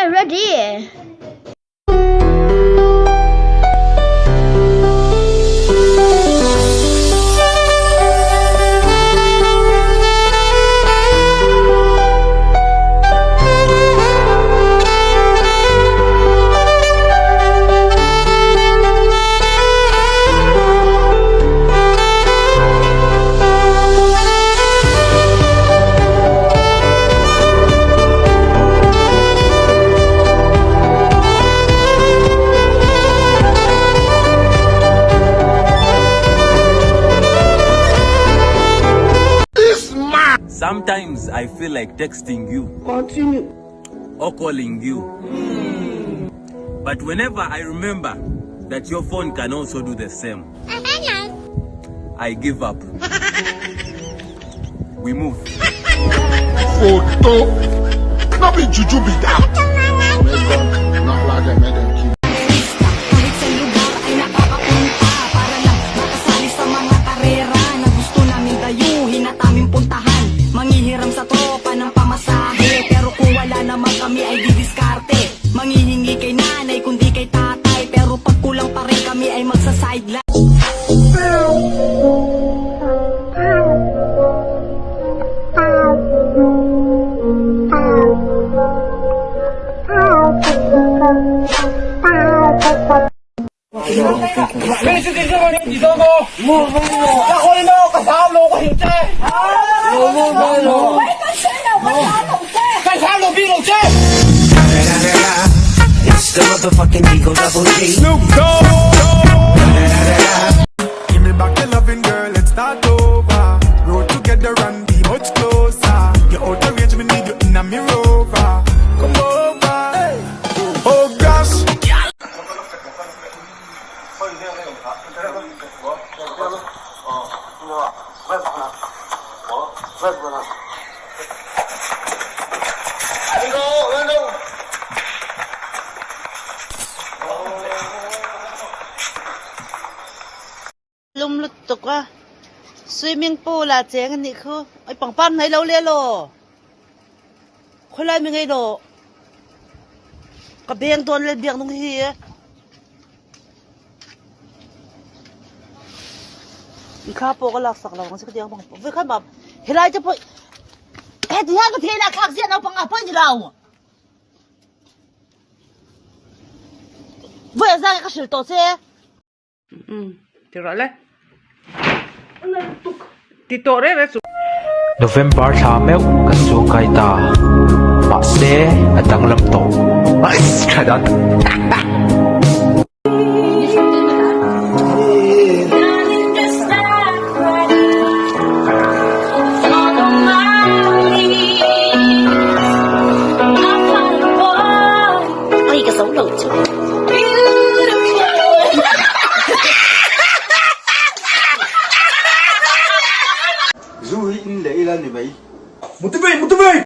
Ready. Sometimes I feel like texting you. Continue. Or calling you. But whenever I remember that your phone can also do the same, I give up. We move. Photo. No be juju be that. Kahit sa lugar ay nakakapunta Para lang makasali sa mga karera Na gusto namin dayuhin at aming puntahan Manghihiram sa tropa ng pamasahe Pero kung wala naman kami ay didiskarte Manghihingi kay nanay kundi kay tatay Pero pag kulang pa rin kami ay magsa-sideline It's the motherfucking Eagle Double G. Give me back your loving, girl, let's start over. Roll together and be much closer. You're out of range, me need you in a me rover. Come over. Oh gosh. Lum lutuk a, swimming pool ah cheng anih khu, ai pangpar hnai lo le law, khawilai mi ngei law, ka beng dawn le biak nung hi. Thla pawh ka lak sak lo ang si ka ti ang pang voi khan ma helai te pawh heti hian ka thei la thlak ziah naupang ah pawh ni lo. Voi a zang ka hril tawh che. Ti rawh le. Ti tawh reng reng chu. November thla meuh kan chuang kai ta. Mahse a danglam tawh. Nice try that. Oi ka zo lo chu. Zu hi in leh ila ni mai. Motivate! Motivate!